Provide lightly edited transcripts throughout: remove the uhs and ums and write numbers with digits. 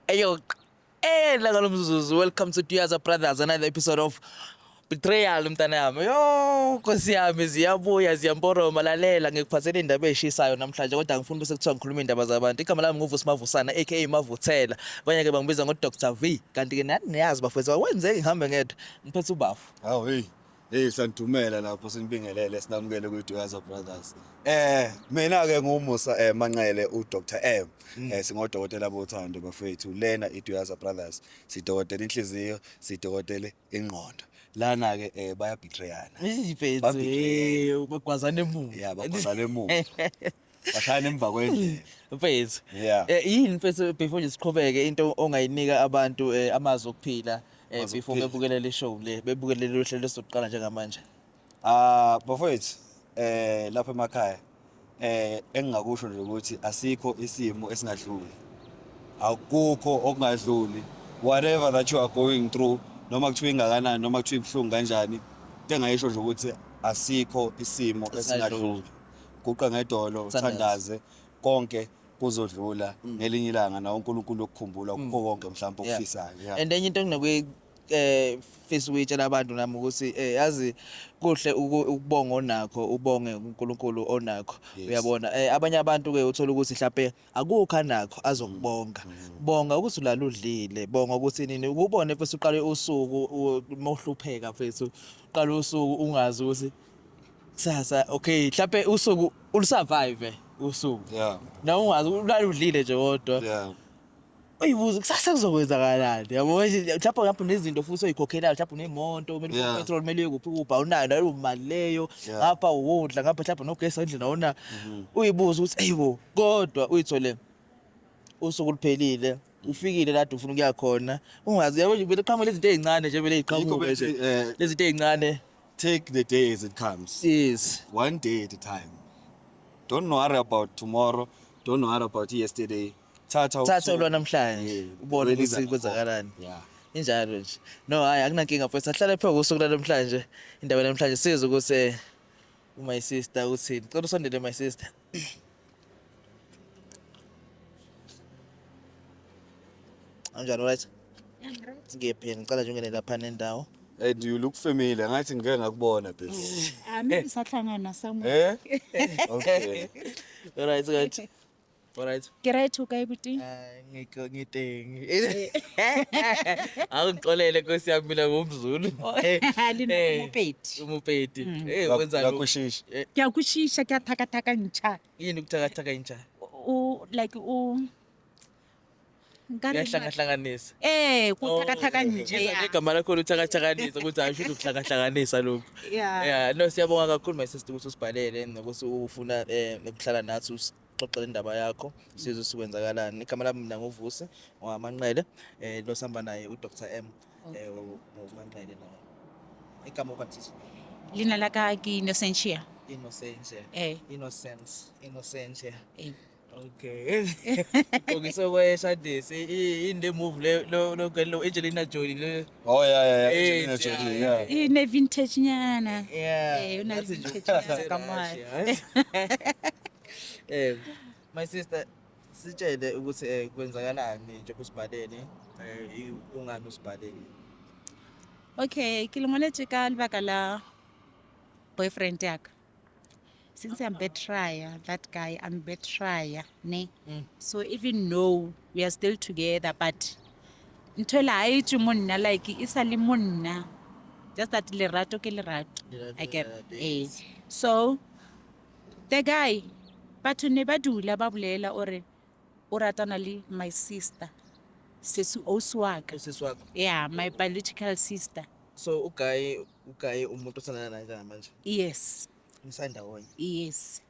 Eyoqela ngalo mzuzu. Welcome to Duyaza Brothers, another episode of Betrayal mntana yami. Yo, Nkosi yami, ziyabuya ziyamporoma. Lalela, ngikuphathele indaba eyishisayo namhlanje, kodwa ngifuna bese kuthiwa ngikhuluma indaba zabantu. Igama lami nguVusi Mavusana aka Mavuthela. Abanye ke bangibiza ngo-Dr V. Kanti ke nani niyazi bafethu, akwenzeki ngihambe ngedwa. Ngiphethe ubafu. Hawu hey. Hey, sanidumela lapho, sinibingelele, sinamukele kwi-Duyaza Brothers. Mina ke nguMusa Manqele, uDr M. Singodokotela bothando bafethu. Lena iDuyaza Brothers. Sidokotela inhliziyo, sidokotele ingqondo. Lana ke bayabetrayana. Izifethu, Babetrayana. bagwazana emuva. Yeah, bagwazana emuva. Bashayana emva kwendlela. Mfethu. Yeah. Yini mfethu, before nje siqhubeke, into ongayinika abantu, amazwi okuphila, Amazwi before okuphila. bebukele le show le, bebukele lolu hlelo lesokuqala njengamanje? Ah, bafowethu, lapha emakhaya, engingakusho nje ukuthi asikho isimo esingadluli. Akukho okungadluli. Whatever that you are going through, noma kuthiwa ingakanani, noma kuthiwa ibuhlungu kanjani, into engayisho nje ukuthi asikho isimo esingadluli. Esingadluli. Guqa ngedolo, uthandaze. Uthandaze, konke kuzodlula ngelinye ilanga, nawe uNkulunkulu ukukhumbula kukho konke mhlawumbe okufisayo. Yeah. And enye into enginokuyi fisa ukuyitshela abantu nami ukuthi yazi kuhle ukubonga onakho, ubonge uNkulunkulu onakho. Uyabona, abanye abantu ke uthola ukuthi mhlawumbe akukho anakho azokubonga. Bonga ukuthi ulala udlile, bonga ukuthi nini ukubone mfethu, uqale usuku mawuhlupheka mfethu, uqale usuku ungazi ukuthi kusasa, okay, mhlawumbe usuku ulusurvive usuku. Na ungazi, ulala udlile nje kodwa uyibuza kusasa kuzokwenzakalani, yabo? Mhlawumbe ngapho nezinto futhi oyikhokhelayo, mhlawumbe unemoto kumele ufake petrol, kumele uye kuphi kuphi, awunayo nayo mali leyo. Ngapha ukudla, ngapha mhlawumbe nogesi endlini awunayo. Uyibuza ukuthi eyibo, kodwa uyithole usuku luphelile, ufikile lade ufuna ukuya khona, ungazi, yabo nje, vele qhamuka lezi zinto ey'ncane nje, vele Yikho ey'qhamuke bethi, nje lezi zinto ey'ncane. Take the day as it comes. One day at a time. Don't worry about tomorrow. Don't worry about yesterday. Thatha Thatha usuku. olwanamhlanje, ubone Weliza ukuthi kwenzakalani. Injalo nje. No, hayi, akunankinga mfethu, ahlale phezu kosuku lwanamhlanje. Indaba namhlanje sizwe ukuthi my sister uthini. Cela usondele, my sister. Kanjani, right? Ngiyaphila, ngicela nje ungene lapha nendawo. And you look familiar. Ngathi ngike ngakubona before. Ah, maybe sahlangana somewhere. Eh? Okay. Alright, good. Alright. Ke right, o kae buti? Ngikho ngiteng. Awungixolele Nkosi yami, mina ngumZulu. Le nna ke Mopedi. Umupedi. Wenzani? Uyakushisha. Ke a kwešiša, ke a thakathaka ntšha. Yini ukuthakathaka intsha? O like o nka re Uyahlangahlanganisa. Ku thakathaka nje. Ngizwa ngegama lakho uthakathakanisa ukuthi hayi, shuthi ukuhlangahlanganisa lokhu. Yeah. Yeah, no, siyabonga kakhulu my sister ukuthi usibhalele nokuthi ufuna ukuhlala nathi usixoxele indaba yakho, sizwe sikwenzakalani. Igama lami mina nguVusi waManqele, lo sihamba naye uDr M ngoManqele naye. Igama ubathi? Leina la ka ke Innocentia. Innocentia. Innocence, Innocentia. Okay. Ngisokweshandisi yini le move le lo lo lo Angelina Jolie le? Oh yeah. Angelina Jolie, yeah. Ine vintage nyana. Una Ngathi nje vintage nyana ka mali. Russia. My sister, sitshele ukuthi kwenzakalani nje kusibhalele, ungani usibhalele? Okay, ke le ngoletse ka lebaka la boyfriend ya ka. Since I'm betraya, that guy, I'm betraya, ne? So even though we are still together, but ntho ela ha e tswe mo nna, like e sa le mo nna. Just that lerato ke lerato. Lerato I get lerato, eh. So the guy, batho ne ba dula ba bolela ore o ratana le my sister. Sesi ausi wa ka. Usisi wakho. Yeah, my biological sister. So uguy umuntu othandana naye njengamanje? Yes. Nisandawonye? Yes.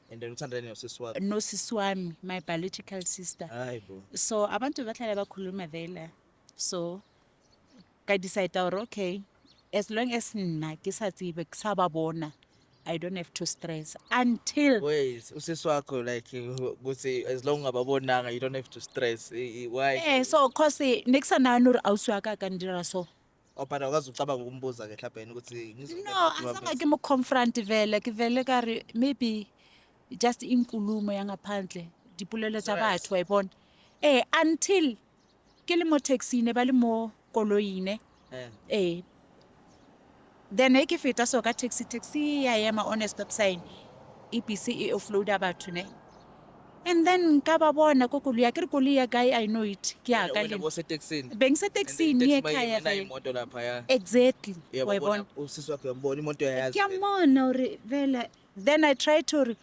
And then uthandana nosisi wakho? Nosisi wami, my biological sister. Hayi bo. So abantu bahlala bakhuluma vele. So ka decide hore okay, as long as nna ke sa tsebe, ke sa ba bona, I don't have to stress until Wait, usisi wakho, like ukuthi as long ungababonanga you don't have to stress. Why? So cause ne ke sa nahane hore ausi wa ka a ka ndira so. Oh, but awukaze ucabanga ukumbuza ke mhlawumbe ukuthi No, azange ke mo confront vele, ke vele ka re maybe just inkulumo ya ngaphandle, dipolelo tsa batho, wa e bona. Until Ke le mo taxi ne ba le mo koloing ne. Eh. Ee. Then he ke feta so ka taxi, taxi ya ema on a stop sign. E busy e offloada batho ne. And then ka ba bona ko koloi ya ke re koloi ya kae, I know it. Ke ya ka Wena le. bosetekisini. Bengisetekisini ekhaya vele. Imoto laphaya. Exactly. Wa e Uyabona bona. usisi wakhe uyambona imoto uyayazi. Ke a mmona hore vele then I try to re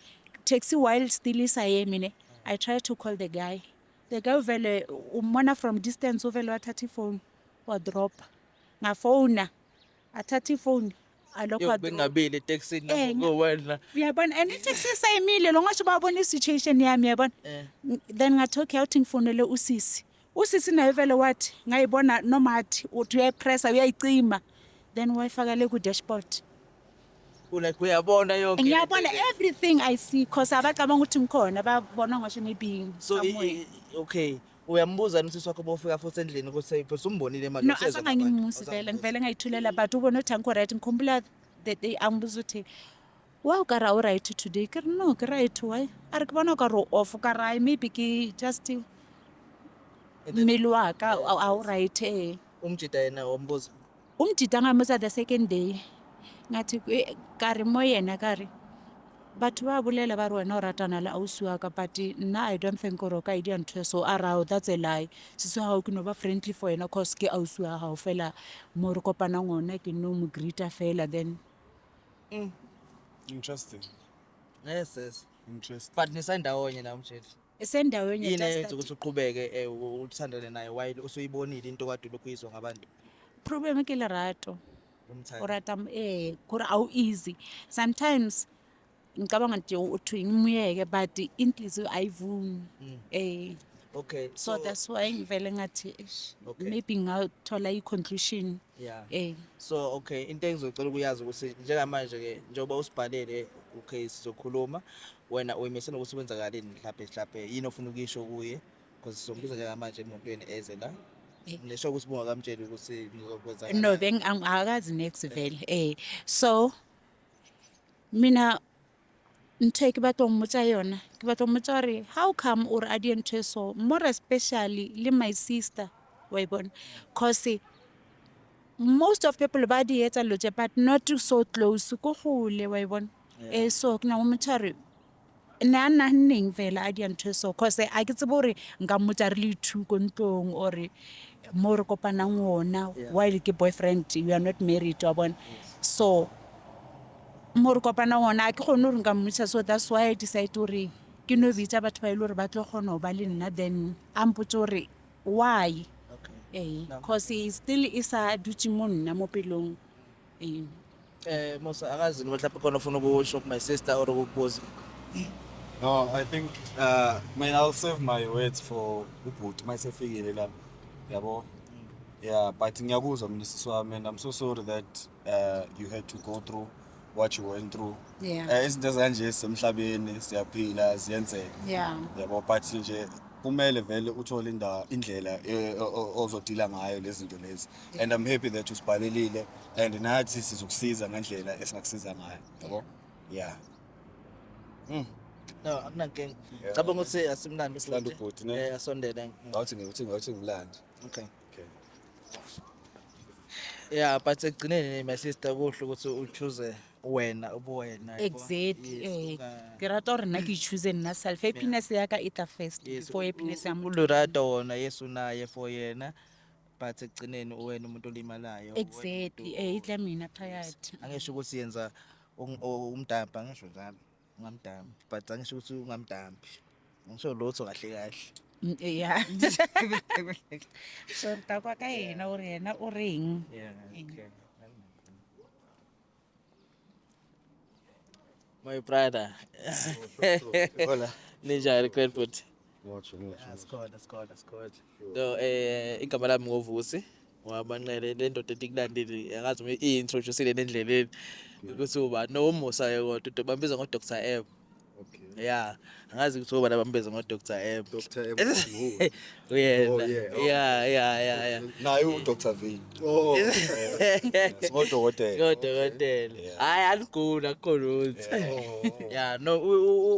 taxi while still e sa eme ne. I try to call the guy. The guy vele o mmona from distance, o vele wa thatha ifoni wa dropa. Ngafona, athatha ifoni alokhu Yo wa-drop. bengabili etekisini Eh, wena. Uyabona, and itaxi isayimile lo ngasho babona i-situation yami, uyabona. Eh. Then ngathi okay, awuthi ngifonele usisi. Usisi naye vele wathi ngayibona noma athi uthi uyayipressa uyayicima, then wayifaka le ku-dashboard. Like uyabona yonke. Ngiyabona lento le. everything I see, cause abacabanga ukuthi ngikhona, babona ngasho maybe So somewhere. okay, uyambuza usisi wakho bofika futhi endlini ukuthi phela umbonile manje No, usezwa azange ngabantu. ngimusi vele, ngivele ngayithulela, but ubone ukuthi angikho right. Ngikhumbula the day angibuza ukuthi wa o ka re ha o right today, ke re no, ke right, why? A re ke bona o ka re o off, ka re maybe ke just mmele wa ka ha o right. Eh. Umjida yena wambuza. Umjida ngambuza the second day, ngathi ka re mo yena, ka re batho ba bolela ba re wena o ratana le ausi wa ka, but nna I don't think gore o ka e dira ntho e so. A re that's a lie, sisi wa gago ke no ba friendly for yena cause ke ausi wa gago fela, mo re kopanang gona ke no mo greeta fela then. Interesting. Yes. Interesting. But nisandawonye la umjida. Sendaweni. Yini Just eyenza that ukuthi uqhubeke uthandane naye while usuyibonile into kade ulokhu uyizwa ngabantu? Problem ke lerato. Umthanda. O rata kore a o easy sometimes, ngicabanga nje uthi ngimuyeke, but inhliziyo ayivumi, eh. Okay. So that's why ngivele ngathi eish, Okay. maybe ngathola i-conclusion. Yeah. Eh. So okay, into engizocela ukuyazi ukuthi njengamanje ke njengoba usibhalele, okay, sizokhuluma, wena uyimisela ukuthi kwenzakaleni mhlawumbe yini ofuna ukuyisho kuye, because sizombiza njengamanje emotweni eze la. Eh. Ngisho ukuthi bungakamtsheli ukuthi ngizokwenza. No, then akazi next vele, eh. So mina ntho e ke batla ho mmotsa yona, ke batla ho mmotsa hore how come o re a die ntho e so, more especially le my sister, wa e bona, cause most of people ba di etsa dilo tse, but not so close ko gole, wa e bona. Eh, so ke na go mmotsa hore ne a nahanneng fela a dia ntho e so, cause a ke tsebe hore nka mmotsa re le two ko ntlong or mo re kopanang ona while ke boyfriend, you are not married, wa bona. So mo re kopanang ona a ke kgone hore nka mmotsa, so that's why I decide hore ke no bitsa batho ba e le hore ba tlo kgona ho ba le nna, then a mpotse hore why. Okay. Eh. No. Cause e still e sa dutse mo nna mo pelong, eh. Eh, Musa, akazi noma mhlawumbe khona ufuna ukusho my sister or ukubuza. No, I think man, I'll save my words for ubhuti masefikile la. Yabo. Yeah, but ngiyakuzwa mina sisi wami, and I'm so sorry that you had to go through what you went through. Yeah. Izinto ezikanje semhlabeni siyaphila, ziyenzeka. Yabo, but nje kumele vele uthole indawo, indlela ozodila ngayo lezi zinto lezi. And I'm happy that usibhalelile and nathi sizokusiza ngendlela esingakusiza ngayo. Yabo? Yeah. No, akunankinga. Cabanga ukuthi asimlande. Silande ubhuti. ubhuti, ne? Eh, asondele. Ngawuthi ngilande. Okay. Okay. Yeah, but ekugcineni my sister kuhle ukuthi uchoose wena, ubuwena, yabo. Exactly. Yes, Eh, ke rata hore nna ke choose nna self, happiness ya ka e tla first Yes, before happiness ya motho. uLerato wona, yes, unaye for yena, but ekugcineni uwena umuntu olimalayo, uwena umuntu Exactly, eh, itla mina phakathi. Angisho ukuthi yenza umdampi, angisho njalo ungamdampi, but angisho ukuthi ungamdampi, angisho lutho kahle kahle. Yeah, so re tla kwa ka yena ore yena o reng. Yeah, okay. My brother. Hola. Ninjani, great bhuti? Watch, watch. Asikhona, asikhona, asikhona. No, igama lami ngoVusi wamanqele, le ndoda etikulandile, angazi uma i-introduce-ile endleleni ukuthi ubani. No, uMusa ke kodwa bambiza ngo Dr M. Okay. Yeah, angazi ukuthi obani abambiza ngo Dr M. Dr. M. Who? Uyena. Oh, yeah. Oh. Yeah. Naye uDr V. Oh. Singodokotela. Ngodokotela. Hayi, aligula, akukho lutho. Yeah, no,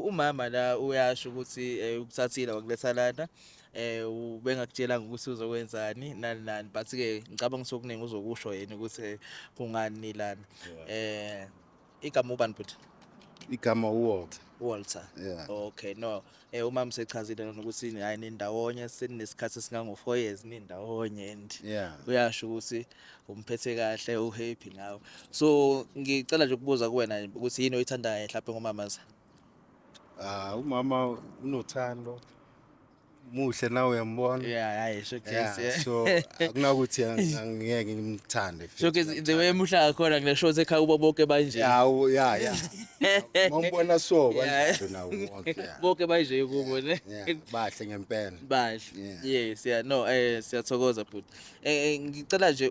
umama la uyasho ukuthi ukuthathile wakuletha lana. Ubengakutshelanga ukuthi uzokwenzani nani nani, but ke ngicabanga ukuthi okuningi uzokusho yena ukuthi kungani lana. Igama ubani, bhuti? Igama uWalter. Walter. Yeah. Okay, no. Umama usechazile lona ukuthi hayi, nindawonye seninesikhathi esingango 4 years nindawonye and uyasho ukuthi umphethe kahle, uhappy ngawe. So ngicela nje ukubuza kuwena ukuthi yini oyithandayo mhlawumbe ngomamaza? Ah, umama unothando. Muhle, nawe uyambona. Yeah, hayi, showcase. Yeah, so akunakuthi angeke ngimthande. Showcase the way emuhla ngakhona kule show ekhaya kubo bonke banje. Yeah. Mawumbona so banjalo nawo wonke. Yeah. Bonke banje kubo ne. Yeah, bahle ngempela. Bahle. Yeah. Yes, yeah, no, siyathokoza, bhuti. Ngicela nje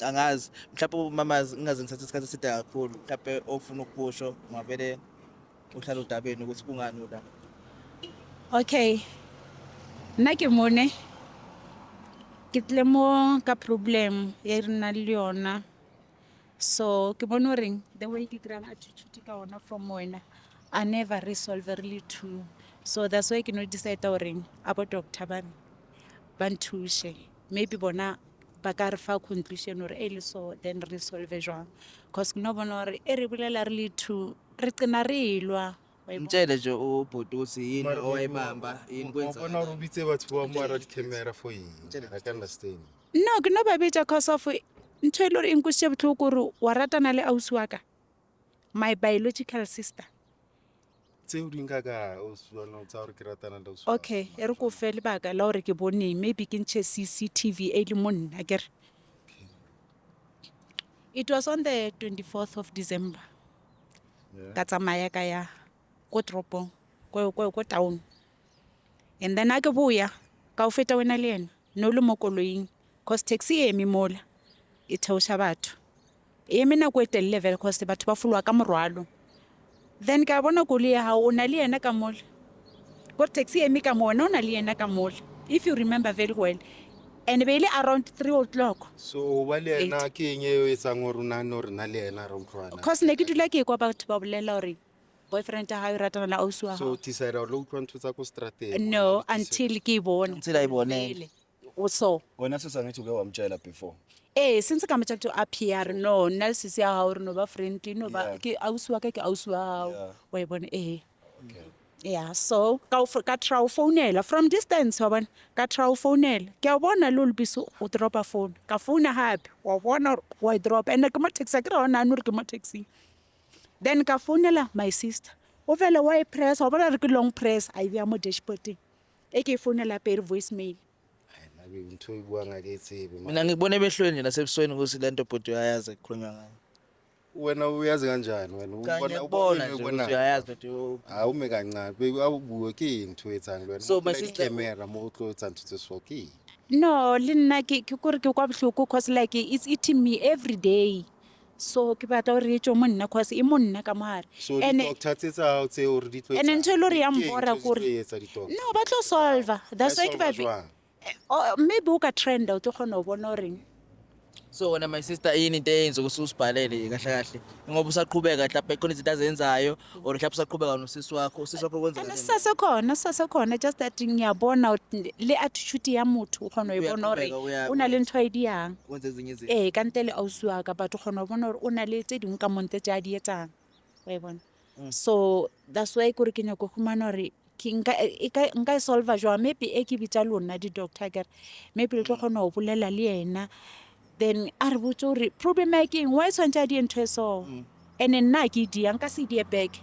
angazi mhlawumbe mamazi, ngingaze ngithathe isikhathi eside kakhulu, mhlawumbe ofuna ukukusho ungavele uhlala udabeni ukuthi kungani ula. Okay, nna ke mone, ke tlile mo ka problem ye re nang le yona. So ke bone goreng the way ke kry-ang attitude ka ona from wena, I never resolve re le two. So that's why ke no decide goreng a bo doctor ba me ba nthuse, maybe bona ba ka re fa conclusion gore e le so, then re solve jwang, cause ke no bona gore e re bolela re le two, re qena re lwa, wa e bona? Mtshele nje ubhuti ukuthi yini owayibamba, yini kwenza. Wabona gore o bitse batho ba mo ara di-camera for eng? I can understand. No, ke no ba bitša cause of ntho e le gore e nkwešitše bohloko gore wa ratana le ausi wa ka, my biological sister. Tseo di nka ka o swana tsa gore ke ratana le ausi wa Okay, e re ko fe lebaka la gore ke boneng, maybe ke ntšhe CCTV e le mo nna kere. It was on the 24th of December. Ka tsamaya ka ya ko toropong, ko town, and then a ke boya ka o feta wena le yena, ne o le mo koloing, cause taxi e eme mola e theoša batho, e eme nako e telele vele, cause batho ba fologa ka morwalo. Then ka bona koloi ya gago, o na le yena ka mola, kore taxi e eme ka mo, wena o na le yena ka mola, if you remember very well, and be e le around 3 o'clock. So o ba le yena ke eng e o etsang gore o nahane gore nna le yena re utlwana? Cause ne ke dula ke kwa batho ba bolela gore boyfriend ya gago e ratana le ausi wa So gago. o decide gore le utlwa ntho tsa ko strateng? No, until ke e bona. Until ayibonele. Vele. O so Wena sesangithi uke wamtshela before? Ee, since ka motša to appear, no, nna le sisi ya gago re no ba friendly, no ba ke ausi wa ka, ke ausi wa gago. Wa e bona, ee. Yeah, so ka try ho founela from distance, wa bona, ka try ho founela, ke a bona le o lebise o dropa phone, ka founa hape, wa bona hore wa e drop, and ke mo taxi, akere ha o nahane hore ke mo taxi. Then ka founela my sister, o fele wa e press, wa bona re ke long press, a e beya mo dashboarding, e ke e founela hape e re voice mail. Ntho e buang ha ke e tsebe. Mina ngikubona emehlweni nje nasebusweni ukuthi lento, bhuti, uyayazi ekukhulunywa ngayo. Wena uyazi kanjani wena? Cha, Ubona ngiyakubona nje ubona ukuthi uyayazi, bhuti. Ha o me kancane, baby, a o bue, ke eng ntho e etsang le wena? So, Mo my pela sister- di-camera mo o tlo etsa ntho tse so ke eng? No, le nna ke kore ke kwa bohloko, cause like it's eating me every day, so ke batla gore e tswe mo nna, cause e mo nna ka mogare. So And di-doctor tse tsa hao tse hore di tlo and etsang? ntho e le hore ya Ke eng mbora ntho tse kore tlo etsa di-doctor? No, ba tlo solva, that's Ba why ke ba solva jwang? Oh, maybe o ka trenda, o tlo kgona ho bona horeng. So wena, my sister, yini into eyenza ukuthi usibhalele kahle kahle? Ngoba usaqhubeka mhlawumbe khona izinto azenzayo or mhlawumbe usaqhubeka nosisi wakho, usisi wakho kwenza And kanjani? sisasekhona, just that ngiyabona ukuthi le attitude ya motho o kgona ho e bona hore Uyaqhubeka, o na le ntho a e diyang. Wenza ezinye izinto. Ee, ka ntle le ausi wa ka, but o kgona ho bona hore o na le tse dingwe ka monte tse a di etsang, wa e bona. So that's why kore ke nyaka ho fumana hore ke nka e solva jwang, maybe e ke bitsa lona di-doctor kere maybe le tlo kgona ho bolela le yena, then a re botse hore problem ya ke eng, why tshwanetse a die ntho e so, and nna ha ke e dia, nka se e die back.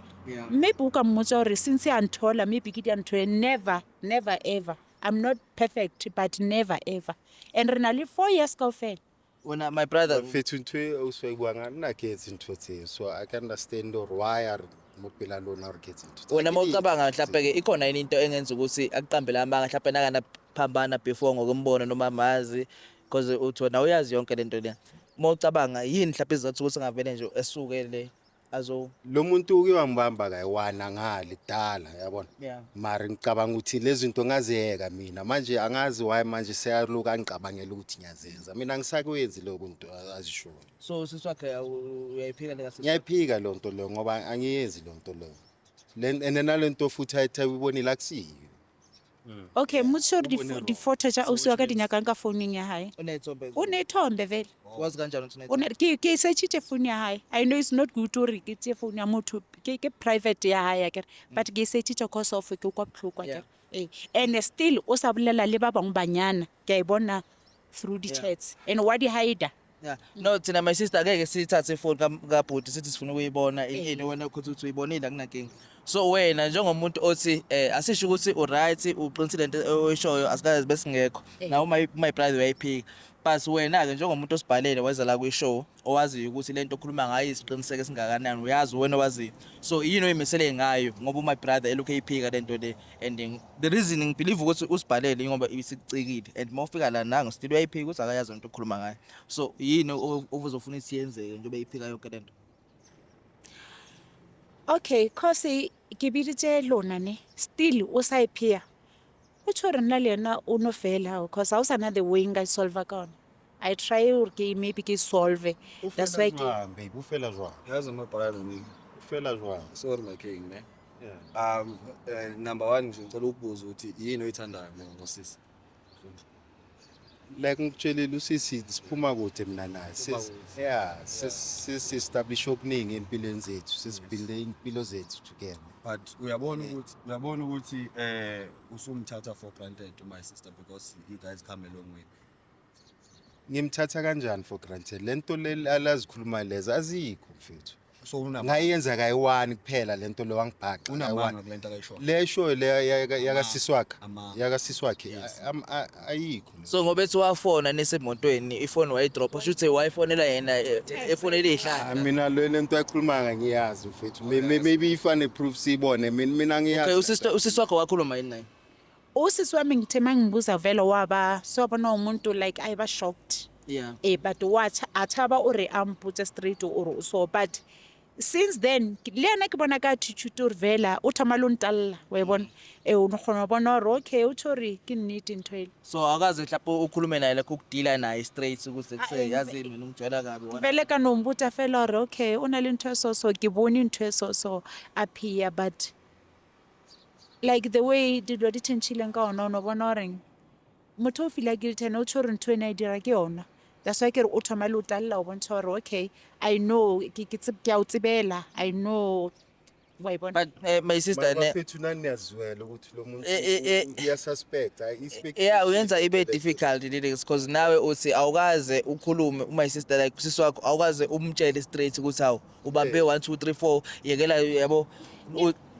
Maybe o ka mmotsa hore since a nthola, maybe ke dia ntho e, never, never ever, I'm not perfect, but never ever, and re na le 4 years kaofela. Wena, my brother, Fetho, ntho e ausi wa e buang, nna ke etse ntho tseo, so I can understand gore why a re mo pela lona gore ke etse ntho Wena uma ucabanga mhlawumbe ke ikhona yini into engenza ukuthi akuqambele amanga, mhlawumbe nakana phambana before ngokombono noma mazi, because uthi wena uyazi yonke lento le. Uma ucabanga, yini mhlawumbe isizathu ukuthi angavele nje esuke le? Azo Lo muntu uke wangibamba kayi-one angali kudala, yabona. Mara ngicabanga ukuthi lezi zinto ngaziyeka mina. Manje angazi why manje seyaloku angicabangela ukuthi ngiyazenza. Mina angisakwenzi lokho nto azishoyo. So usisi wakhe uyayiphika le kasisi? Ngiyayiphika leyo nto leyo ngoba angiyenzi leyo nto leyo. And nale nto futhi ayithe uyibonile akusiyo. Okay, motse gore Ubone wrong. di-photo tša ausi wa ka di nyakang ka founung ya hae. Uney'thombe? O nethombe vele. Wazi kanjani ukuthi O ke searchitse phone ya hae. I know it's not good gore ke tseye phone ya motho, ke private ya hae akere, but ke searchitse cause of ke kwa botlhoko akere. Ee, and still o sa bolela le ba bangwe banyana, ke a e bona through di-chats and wa di hida. Yeah. No, thina, my sister, angeke sithathe ifoni kabhuti sithi sifuna ukuyibona ini, wena ukhothi uthi uyibonile, akunankinga. So wena njengomuntu othi asisho ukuthi u-right, uqinisile into oyishoyo, asikaze besingekho. Nawe my brother uyayiphika. But wena ke njengomuntu osibhalele weza la kwi-show owaziyo ukuthi lento okhuluma ngayo isiqiniseko esingakanani, uyazi wena owaziyo. So yini oyimisele ngayo ngoba my brother elokhu eyiphika lento le, and the reason ngibelieve ukuthi usibhalele ngoba isicikile, and mawufika la nango still uyayiphika ukuthi akayazi lento okhuluma ngayo. So yini obuzofuna ukuthi yenzeke njengoba eyiphika yonke lento? Okay, cause ke biditse lona ne, still o sa e phea, o tsho re nna le yena o no fela, cause ha o sana the way nka e solva ka ona. I try gore ke maybe ke solve, that's why ke Jwang, babe, ufela jwang? Yazi my brother ni. Ufela jwang? Sorry my king, ne. Number 1 nje ngicela ukubuza ukuthi yini oyithandayo mina ngosisi? Like ngikutshelile usisi, siphuma kude mina naye. Yeah, sesi-establish okuningi empilweni zethu, sesibuilde impilo zethu together. But uyabona ukuthi usumthatha for granted my sister because you guys come a long way. Ngimthatha kanjani for granted? Le nto le alazikhuluma lezi azikho, mfethu. So unamanga Ngayenza kayi-one kuphela le nto le, wangibhaqa. Unamanga kule nto akayishoyo. Le show le yakasisi wakhe. Amanga. Yakasisi wakhe ayikho le. So ngoba ethi wafona nesemotweni, ifoni wayidropha, sho ukuthi wayifonela yena efonela Ah, ihlala. Mina le nto ayikhuluma ngiyazi, mfethu. Maybe if ane proof siyibone, mina ngiyazi. Okay, usisi wakho wakhuluma yini naye? Usisi wami ngithe uma ngibuza vele waba sewabona umuntu like ayiba shocked. Ee, but wa a tshaba o re a mpotse straight ore o so, but since then le yena ke bona ka attitude gore vela o thoma le o ntalla, wa e bona, ee, o no kgona go bona gore okay, o tsho gore ke nnete ntho ele. So akaze mhlawumbe ukhulume naye, like ukudila naye straight ukuze kuse yazi mina ungijwayela kabi wena. Vele ka no mbotsa fela gore okay, o na le ntho e so so, ke bone ntho e so so a phia, but like the way dilo di changileng ka ona, o no bona goreng motho o feela guilty ene o tsho gore ntho ene a e dira ke yona. That's why ke re o thoma le o talla o bontsha gore okay, I know ke a o tsebela, I know, wa e bona. But my sister ne Bafethu, nani niyazwela ukuthi lo muntu uya-suspect. Yeah, uyenza ibe difficult lyrics because nawe uthi awukaze ukhulume my sister, like usisi wakho awukaze umtshele straight ukuthi hawu, ubambe 1 2 3 4, yekela, yabo.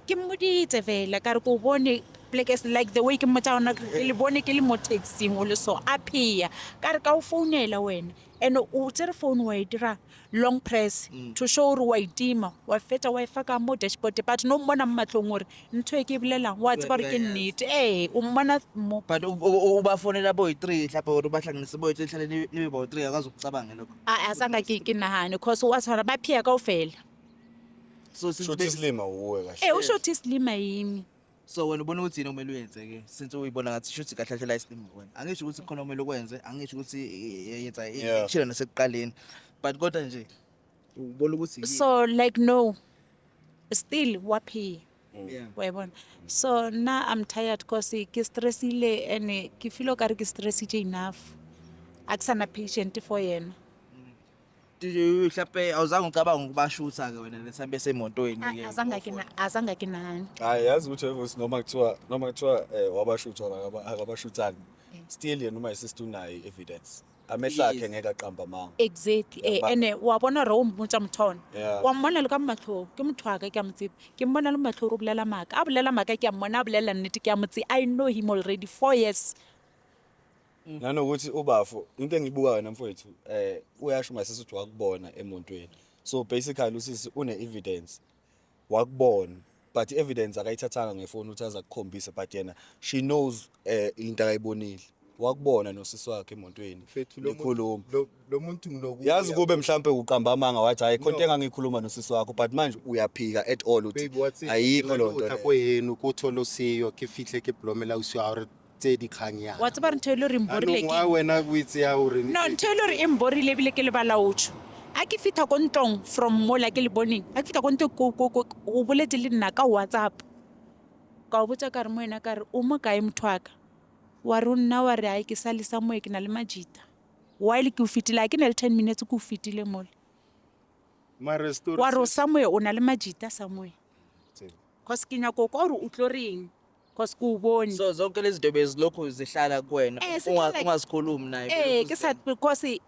Ke mmoditse fela ka re ko bone pleke like the way ke mmotsa gona, ke le bone ke le mo taxing o le so a phea, ka re ka o founela wena and o tsere phone wa e dira long press to show gore wa itima, wa fetsa wa e fa ka mo dashboard, but no mmona mo matlhong gore ntho e ke e bolelang wa tseba gore ke nnete, ee, o mmona mo. But ubafonela boyi-3 mhlawumbe or ubahlanganise boyi-3, hlale nibe boyi-3, akaze ukucabange lokho? A zange ke nagane cause wa tshwana ba phea kao fela. So since Shuthi isilima uwe kahle. Ee, o sho isilima yimi. So wena ubona ukuthi yini okumele uyenze ke, since uyibona ngathi shuthi kahle kahle la isilima wena? Angisho ukuthi khona okumele ukwenze, angisho ukuthi yenza ishilo nasekuqaleni, but kodwa nje ubona ukuthi yini? So like no, still wa phea. Wa e bona, so nna I'm tired cause ke stressile and ke feel o kare ke stressitse enough, a ke sana patient for yena. Mhlawumbe awuzange ucabange ukubashutha ke wena lesihambe esemotweni ke? Azange ke nagane. Hayi, yazi ukuthi Evusi, noma kuthiwa wabashutha or akabashuthanga, still yena uma sister unayo i-evidence, amehlo akhe ngeke aqamba amanga. Exactly, eh. Ene wa bona gore o mmotsa motho ona. Wa mmona le ka matlhong, ke motho wa ka, ke a mo tseba, ke mmona le matlho gore o bolela maaka, a bolela maaka ke a mmona, a bolela nnete ke a mo tse. I know him already 4 years. Nanokuthi ubafo, into engiyibuka wena mfowethu, uyasho masisi ukuthi wakubona emontweni, so basically usisi une-evidence, wakubona, but i-evidence akayithathanga ngefoni ukuthi aze akukhombise, but yena she knows into akayibonile. Wakubona nosisi wakhe emotweni Mfethu, lo muntu- nikhuluma. lo muntu nginokuya. Yazi kube mhlambe uqamba amanga wathi hayi khonto engangikhuluma nosisi wakho, but manje uyaphika at all uthi Babe, what's it? ayikho loo nto leyo. Kwenu kuthola usiyo ke fihle ke blomela usiyo a re tse dikgang yana. Wa tseba ntho e le gore mborile Anong wa ke wena o itse ya hore no, ntho e le gore e mborile ebile ke lebalaotso. A ke fitlha ko ntlong from mola ke le boneng, a ke fitlha ko ntlong o boletse le nna ka WhatsApp. Ka o botsa ka re mo wena, ka re o mo kae motho wa ka? Wa re o nna, wa re ai ke sa le somewhere, ke na le majita. While ke o fetile, a ke na le 10 minutes ke o fetile mole. Mara story Wa re o somewhere, o na le majita somewhere. 'Cause ke nyako kwa gore o tlo reng, 'cause ke o bone. So zonke lezi zinto bezilokhu zihlala kuwena, Eh, zihlala- ungazikhulumi naye? Ee, ke sa, because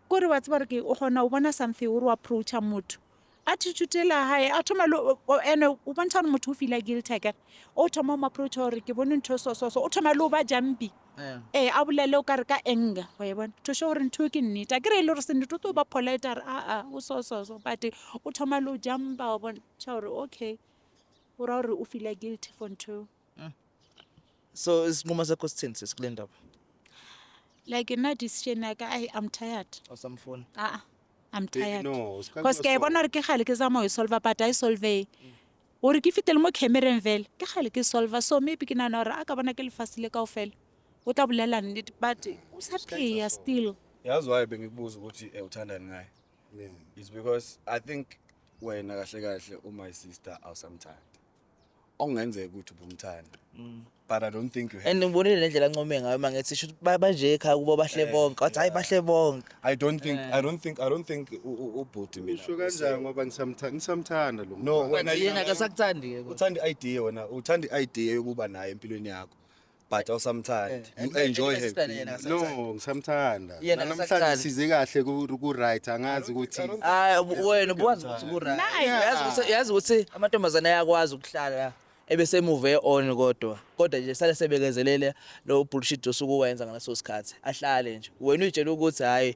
kore wa tseba gore ke o kgona o bona something o re o approacha motho, attitude ela hae a thoma le ene o bontsha gore motho o feela guilty akere. O thoma o mo approacha gore ke bone ntho so so so, o thoma le o ba jumpy. Ee, a bolele o kare ka anger, wa e bona, to show gore ntho e ke nnete akere. E le gore se nnete, o tlo ba polite, a re aa o so so so, but o thoma le o jumpa, wa bontsha gore okay, o raya gore o feela guilty for ntho eo. So isinqumo sakho sithini sisi kule ndaba? Like nna decision ya ka, ai, I'm tired. Awusamfuni? Aa, I'm Baby, tired. no, ska 'Cause ke a e bona gore ke kgale ke zama ho e solva, but ha e solve. Gore ke fetele mo camereng vele, ke kgale ke solva. So maybe ke nahana gore a ka bona ke lefatshe le kaofela, o tla bolela nnete, but o sa pheya still. Yazi why bengikubuza ukuthi uthandani ngaye? It's because I think wena kahle kahle my sister awusamthandi. Okungenzeka ukuthi ubumthanda, but I don't think you have. And ngibonile nendlela ancome ngayo uma ngithi shuthi banje ekhaya kubo bahle bonke, wathi hayi, bahle bonke. I don't think ubhuti mina. Usho kanjani ngoba ngisamthanda lo No, mfana. wena Yena akasakuthandi ke. Uthanda i-idea, wena uthanda i-idea yokuba naye empilweni yakho, but awusamthandi. You enjoy her. Sister yena akasakuthandi. No, ngisamthanda. Yena Namhlanje akasakuthandi. size kahle ku right, angazi ukuthi Hayi, wena ubuwazi ukuthi ku-right. Yazi ukuthi amantombazane ayakwazi ukuhlala ebese move on, kodwa nje sale sebekezelele lo bullshit osuke uwenza ngaleso sikhathi, ahlale nje. Wena uyitshela ukuthi hayi,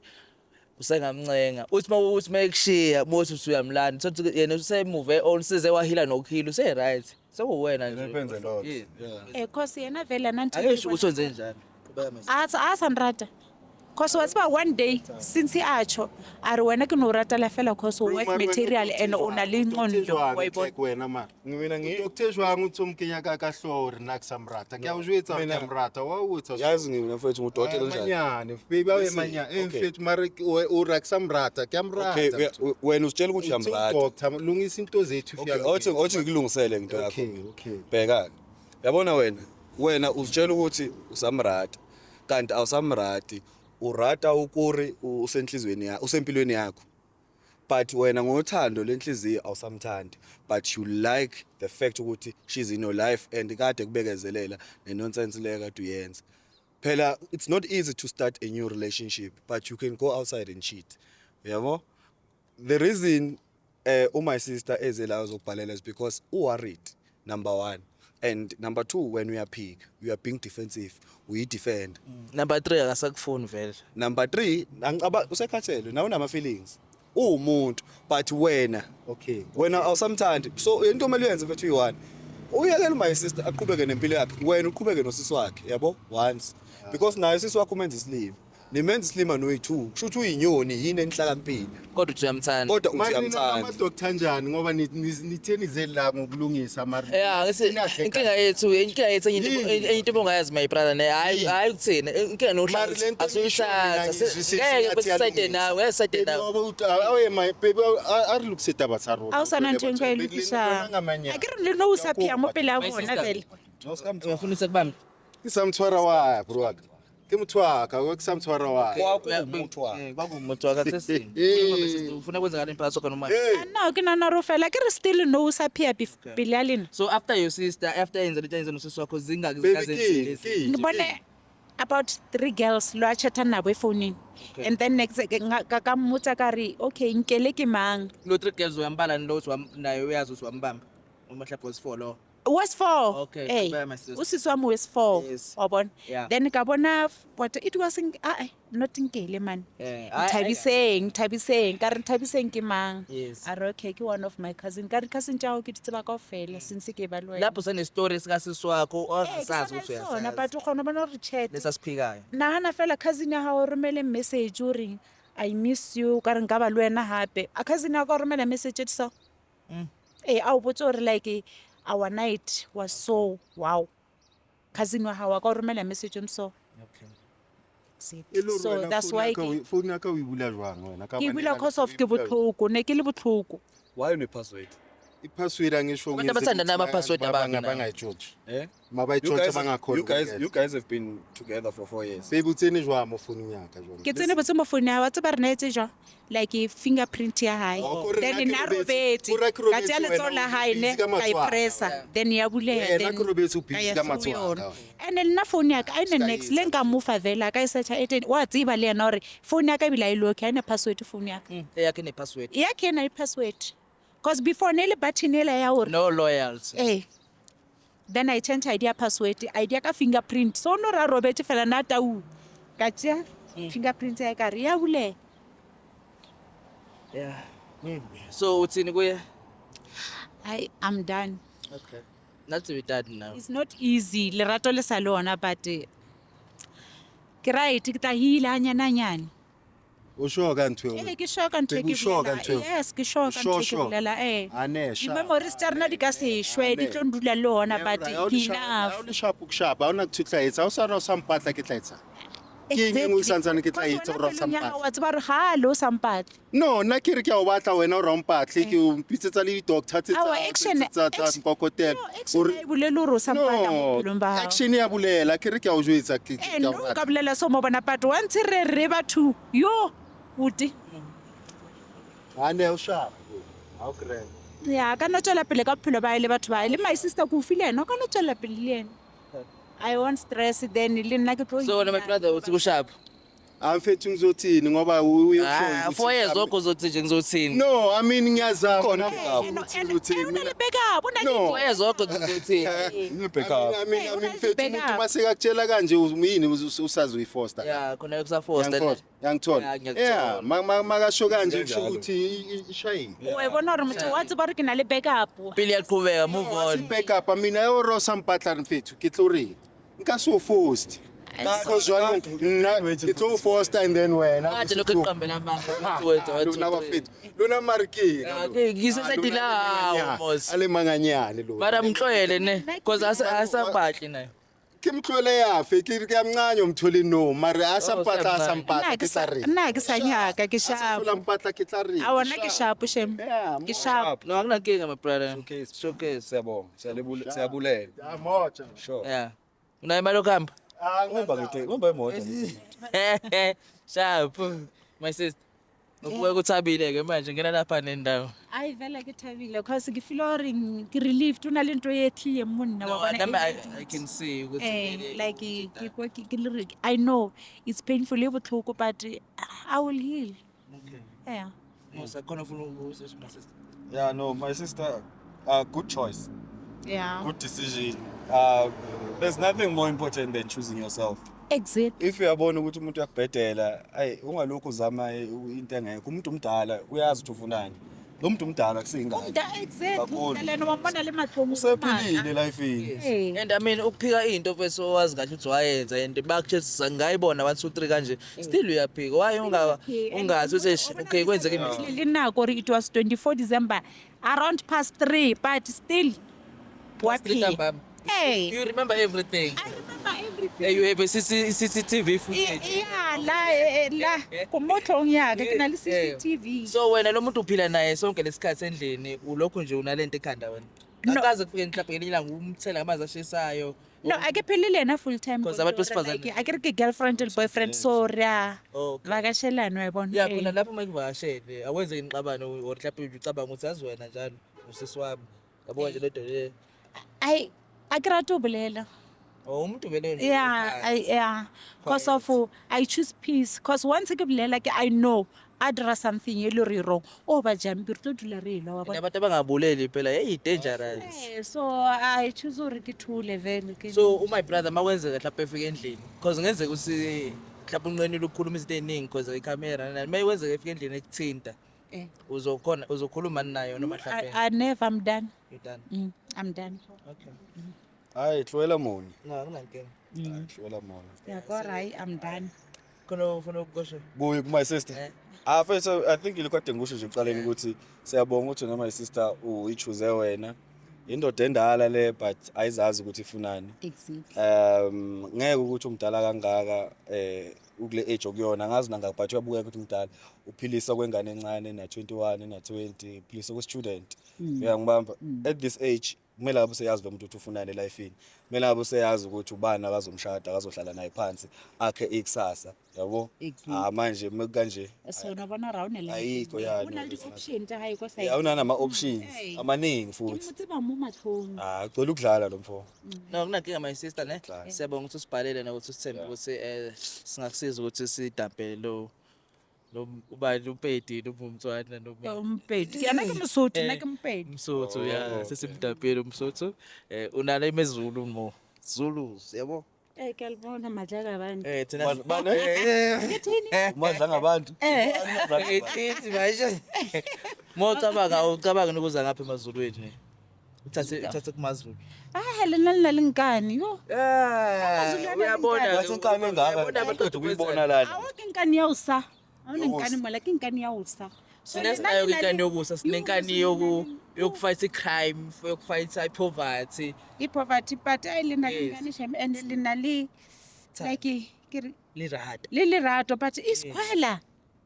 usengamncenga, uthi uma ekushiya mothi uthi uyamlanda, uthi yena use-move on, size wahila nokuhila, use-right, sekuwena nje. It happens a lot. Yeah. Yeah. Eh, 'cause yena vele nna ntho e ke Akesho ukuthi bonang- wenze njani. Qhubeka, Mr. A sa nrata, 'cause wa tseba one day since a tjho a re wena ke no o ratela fela 'cause o wife material and o na le nqondo, wa e bona. Wena mara Mina Dr. Jwang o tso mkenya ka hlooho hore nna ke sa mrata, ke a o jwetsa hore ke a mrata, wa o etsa so. Yazi ngina mfethu ngudokotela njani? Manyane baby, awe Listen, manyane eh. Okay. Mfethu, mara o ra ke sa mrata, ke a mrata. Okay, wena usitshela ukuthi uyamrata. Doctor, lungisa into zethu. Okay, othi ngikulungisele into yakho. Okay. Bheka, yabona wena uzitshela ukuthi usamrata, kanti awusamrati. Urata ukuri usenhlizweni yakho, usempilweni yakho, but wena ngothando lenhliziyo awusamthandi, but you like the fact ukuthi she's in your life and kade kubekezelela ne-nonsense leyo kade uyenza. Phela it's not easy to start a new relationship, but you can go outside and cheat, yabo. The reason my sister eze la azokubhalela is because u-worried, number one, and number two, when we are pig, we are being defensive, we defend. Number 3, akasakufuni vele. Number three, angicaba usekhathele nawe, unama-feelings, uwumuntu, but wena wena awusamthandi. So into omele uyenze mfethu uyi-one, uyekele my sister aqhubeke nempilo yakhe, wena uqhubeke nosisi wakhe, yabo, once because naye usisi wakho umenza isilima, nimenza isilima noyi-two, kusho ukuthi uyinyoni yini enhlakaniphile. Kodwa uthi uyamthanda. Kodwa uthi Manje nina uyamthanda. ama-doctor njani, ngoba nithe nize la ngokulungisa, mara Yeah, ngithi Ninahle. inkinga yethu enye into, Yini? enye into obongayazi, my brother, ne hayi hayi ukuthini, inkinga Mara le nto nisho mina asuyithatha ngizwisisa ngeke ngathi besisayide iyalungisa. nawe, ngeke sisayide nawe. Ngoba uthi, awe my baby, a re lokise taba tsa rona. A o sana ntho e nka e lokisang, a ke re le no o sa pheya mo pele a My bona sister. vele. Uyafuna ukuthi kubambe? Ke sa mtshwara wa bro wa ka, ke motho wa ka, ke sa mtshwara wa ka. Kwakuwumuntu wakhe. Eh, kwakuwumuntu wakhe sesini. Ufuna kwenzakala impela sokho noma? Hey. No, ke nahana gore fela ke re still no o sa pheya pele ya lena. So after your sister, after yenza lento yenza nosisi wakho, zingaki Baby, zikazenzile? ke Ke bone about three girls lo a chatta nabo e founeng, and then next ka mmotsa ka re okay, nkele ke mang? Lo three girls uyambala lo uthi naye uyazi ukuthi wambamba uma mhlawumbe was four lo? West 4. Okay, Hey, qhubeka, my sister. usisi wami west 4. Yes. Wabona? Yeah. Then ka bona what it was in ah not Nkele man. Eh, Nthabiseng, Nthabiseng, ka re Nthabiseng ke mang? Yes. A re okay, ke one of my cousin. Ka re cousin tša gago ke di tseba kaofela since ke ba le wena. Lapho sane-story sikasisi wakho Eh, ke ongasazi sana ukuthi le sona, uyasazi. but o kgona ho bona hore chat. Lesasiphikayo. Nahana fela cousin ya hao o romele message o reng I miss you, o ka re nka ba le wena hape. A cousin ya ka o romela message e so. Ee, a o botse hore like our night was so wow. Cousin wa hao a ka o romela message o so. Okay. E le hore So wena that's phone why ya ka ke phone ya ka o e bula jwang wena? Ka ke hobane bula e cause o of e ke bula jwang? botlhoko, ne ke le botlhoko. Why une-password? I-password angisho Abantu abathanda nama password abantu nabo. bangayitshotshi. Eh? Mabayitshontshe bangakhoni You guys, ukungena. you guys have been together for 4 years. Babe, o tsene jwang mo founung ya ka jwang? Ke tsene botse mo phone ya wa tseba re naetse jwang? Like fingerprint ya hae. Oh, kore Then nna ke nna robetse. robetse. Kore ke Ka robetse tseya wena letsoho la o hae ne busy ka ka e matsoho a pressa. hao. Then ya buleha Wena then ke robetse o ka busy ya ka through matsoho a yona. ka. And le nna phone ya ka a ine Ska next etsa le nka mo fa vele a ka e search e teng. Wa tseba le yena hore phone ya ka ebile ha e lock, ha ena password phone ya ka. Eyakhe ine-password. Ya ke ena i-password. Cause before ne le button ela ya hore No loyalty. eh then I change ID ya password, ID ya ka fingerprint. So no ra robetse fela na tau. Ka tseya fingerprint ya ka re ya buleha. Yeah. So uthini kuye? I'm done. Okay. Not to be done now. It's not easy. Lerato le sa le ona but ke right ke tla heal hanyane hanyane. O sure ka ntho eo? Eh ke sure ka ntho e Babe, ke o sure ka bolela. ntho eo? Yes, ke sure ka Sure, ntho e ke sure. bolela eh. A ne, sharp. Di-memories tsa rena di ka se shwe, di Ane. tlo ndula le ona but Ha o ke le sharp- enough. ha o le sharp o sharp, ha hona ntho e tla etsa. Ha o sa re o sa mpatla ke tla etsang? Ke eng e nngwe e santsane ke tla Because etsa wena hore o sa pelong ya hao mpatle? wa tseba hore kgale o sa mpatle. No, nna ke re ke a o batla wena o re ha o mpatle, ke o mpitsetsa le di-doctor tse Awa, action tsa nkokotela. No, action ha e bolele hore o sa mpatla mo No, bophelong ba hao. action ya bolela, ke re ke a o jwetsa ke Eh, ke a no o o ka rata. bolela so mo bona but once re re batho yo buti. Ha ne o sharp. Ha o grand. Ya ka nna tswela pele ka bophelo ba hae le batho ba hae. Le my sister ke o file yena, o ka nna tswela pele le yena. I won't stress then le nna ke tlo So wena my heal-a. brother uthi kusharp. Ah mfethu ngizothini ngoba uye Ah, 4 years lokho uzothi nje ngizothini? No, I mean ngiyazama Khona nami backup. Eh, no, ukuthi and- ngizothini. eh, o na le backup, o na le No. 4 years lokho ngizothini? Une-backup. I mean, Eh, I o na mean le mfethu backup. umuntu masekakutshela kanje yini usazoyifoster. Yeah, khona kusaforce. Yangithola. Yeah, ngiyakuthola. Yeah, makasho kanje kusho Kanjalo. ukuthi ishayile. O e bona hore motho wa tseba hore ke na le backup. Impilo iyaqhubeka, move on. Backup mina yo ro sa mpatla mfethu ke tlo reng. Nka so forced. Because jwanong nna ke tlo foster and then wena. Kade lokho ekuqambela amanga ukuthi wethu Lona bafethu. Lona mare ke eng? Ah, ngisesayidini lawo, mos. Ale manganyane lo. Mara mxoyele ne because asapatli naye. Ke mtlole yafe ke ke amncane umthole no mare a sa Oh, mpatla a sa usayamncane. mpatla Nna ke ke tla sa reng. nna ke sa nyaka ke A sa sharp. hlola mpatla ke tla reng. A wona ke sharp shem. Yeah, Ke sharp. No, akunankinga my brother. Showcase. Showcase. Siyabonga. Siyabulela. Ah, moja. Sure. Yeah. Unayo imali yokuhamba? Ah, Uhamba ngete, uhamba imoto. Sharp. My sister. Ubuke kuthabile ke manje ngena lapha nendawo. Ai vele ke thabile cause ke feel hore ke relieved o na le ntho e tlileng mo nna No, wa bona. nami I can see ukuthi Eh, vele like ke kwa ke le re I know it's painful e botlhoko but I will heal. Okay. Yeah. Musa khona ufuna ukubuza my sister. Yeah, no, my sister, good choice. Yeah. Good decision. There's nothing more important than choosing yourself. Exactly. If uyabona ukuthi umuntu uyakubhedela, ayi ungalokhu uzama into engekho. Umuntu umdala uyazi ukuthi ufunani. Lo muntu umdala kusingane. Exactly. Kakhulu. Umdala yena wambona le mahlong. Usephilile life-ini. Eh. And I mean ukuphika into mfethu owazi kahle ukuthi wayenza and bakutshela ngayibona 1 2 3 kanje still uyaphika why unga ungazi ukuthi eish, okay kwenzeke mina Le nako gore it was 24 December around past 3 but still Past three waphika. ntambama. Hey. You remember everything. I remember everything. Yeah, you have a CCTV footage. Yeah, la la ko mo tlhong ya ka ke na le Yeah. CCTV. So wena lo muntu uphila naye sonke lesikhathi endlini ulokhu nje unalento ekhanda wena. No. Akaze kufike mhlawumbe ngelinye ilanga umthela ngamanzi ashisayo. No, a ke phele le yena full time. 'Cause abantu besifazane- Like, a ke re ke girlfriend le boyfriend so re a Okay. vakashelana wa bona. Yeah, Eh. khona lapho uma kuvakashele awenze inqabano or mhlawumbe nje ucabanga ukuthi azi wena njalo usisi wami. Yabo nje lento le. Ai a ke rate ho bolela. Oh umuntu vele nje Yeah, I yeah. Cause of I choose peace. Cause once ke bolela ke I know A dira something e le gore e wrong, o ba jampi, re tlo dula re elwa, wa bona. Abantu abangabuleli phela, hey, dangerous. So I choose gore ke thule vele ke. So my brother, makwenzeka mhlawumbe efika endlini, because ngenzeka ukuthi mhlawumbe unqenile ukukhuluma izinto ey'ningi because ikhamera nani, uma kwenzeka efika endlini ekuthinta, uzokhona uzokhuluma nayo noma mhlawumbe I never, I'm done. You done? I'm done. Okay. Hayi, tlohela mona. No, akunankinga. Hayi, tlohela mona. Yeah, go right, I'm done. Khona ufuna ukukosha? Kuye ku my sister. Ah, first I think ilokade ngisho nje ekuqaleni ukuthi siyabonga ukuthi noma my sister uyi-choose wena. Indoda endala le, but ayizazi ukuthi ifunani. Exactly. Ngeke ukuthi umdala kangaka, ukule age okuyona, angazi nanga, but uyabukeka ukuthi umdala, uphilisa kwengane encane na 21 na 20, uphilisa kwe student. Uyangibamba? At this age kumele ngabe useyazi lo muntu ukuthi ufunani e-life-ini. Kumele ngabe useyazi ukuthi ubani akazomshada, akazohlala naye phansi, akhe ikusasa, yabo? Exactly. Ah, manje mekanje So na bona ra o ne le Ayikho, ya, o na no, le di-option tsa hae ko side. Awunana ama-options Hey. amaningi Ke futhi. mo tseba mo matlhong. Ah, ucela ukudlala lo mfo. No, kunankinga, my sister, ne. Dlala. Siyabonga ukuthi usibhalele nokuthi usithembe ukuthi singakusiza ukuthi sidampe lo ubani, uPedi noma umtswana noma Mpedi ke ana, ke Mosotho nna, ke Mpedi. Umsotho, ya, sesimdampile umsotho. Unala imezulu mo Zulus, yabo. Ke a le bona madla abantu. Thina Bane? Ke thini? Umadla ngabantu. Ithi manje mo ucabanga, ucabanga nokuza ngapha emazulwini ne, uthathe kumaZulu. Ah, le nna le na le nkane yo. Ah, uyabona. Wathi inkani engaka Uyabona qeda ukuyibona lana. Awa, ke nkane ya usa. Ha ona nkane mola, ke nkane ya usa. So Sina lena sinayo le na inkani yokusa, sinenkani yokufight i-crime, yokufight i-poverty. I-poverty, but ai, le na le nkane shame, and le na le like ke re Lerato. Le lerato, but isikhwela.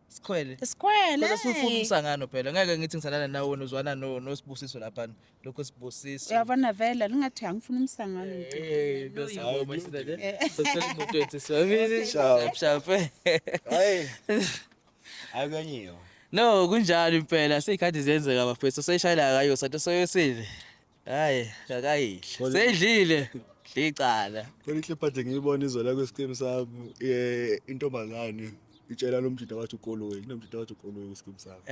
Sikhwele. Isikhwele. Kodwa sifuna umsangano phela, ngeke ngithi ngisalana nawe wena uzwana noSibusiso laphana, lokho Sibusiso. Uyabona vele lingathi angifuna umsangano. No, siyabonga, my sister, ne. Sokuthola imoto yethu sibabili. Sharp. Sharp. Hayi. Hayi, kuyanyiwa. No, kunjalo impela, seyikhathi ziyenzeka, bafethu, seyishayela kayo sathi soyosile. Hayi, akayidli. Seyidlile. Dlicala. Khona i-clip ade ngiyibona izolo kwisikimu sami, intombazane itshela lo mjida wathi ukoloyi, kunomjida wathi ukoloyi kwisikimu sami.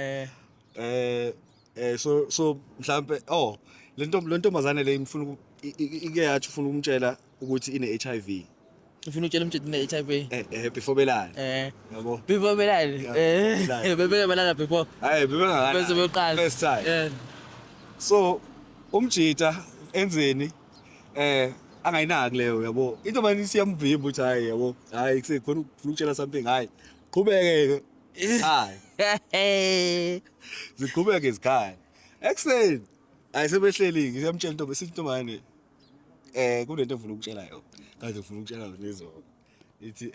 So mhlambe, oh, le ntombazane le imfuna ike yathi ufuna ukumtshela ukuthi ine HIV. Ufuna utshela umjidi ne-HIV? Before belala. Yabo. Before belala. Yeah, belala. Bebele belala before. Hayi, bebengakala. Bese beqala. First time. So umjita enzeni, angayinaki leyo, yabo. Intombazane isiyamvimba ukuthi hayi, yabo, hayi, kusekhona ufuna ukutshela something, hayi, qhubeke hayi, ziqhubeke izikhala. Ekuseni hayi, sebehleli, ngiyamtshela intombi, sithi intombazane, kunento engifuna ukutshela yona, kade ngifuna ukutshela yona izolo, ithi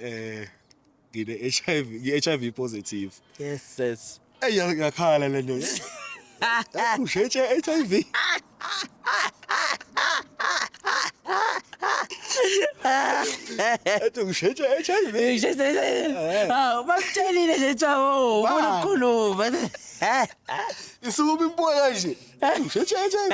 ngine HIV, ngi HIV positive. Yes. Ey, yakhala le nto, usheche HIV. Ethi ngisheche HIV. Ah, bakutshelile nje Thabo, ufuna ukukhuluma. Isukuma imbuka kanje. Usheche HIV.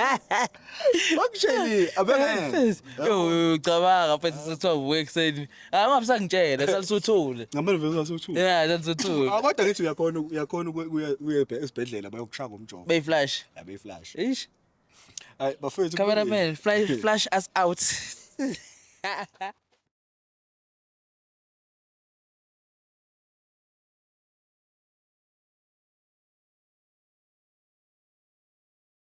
Bakutshelile abeke. Yo, ucabanga mfethu sithiwa uvuka ekuseni. Ah, ungabe sangitshela, salisuthule. Ngamane vele sasuthu. Yeah, salisuthule. Ah, kodwa ngithi uyakhona ukuya esibhedlela bayokushaya ngomjovo. Beyiflash. Yabe flash. Ish. Hayi bafethu. Cameraman, flash, flash us out.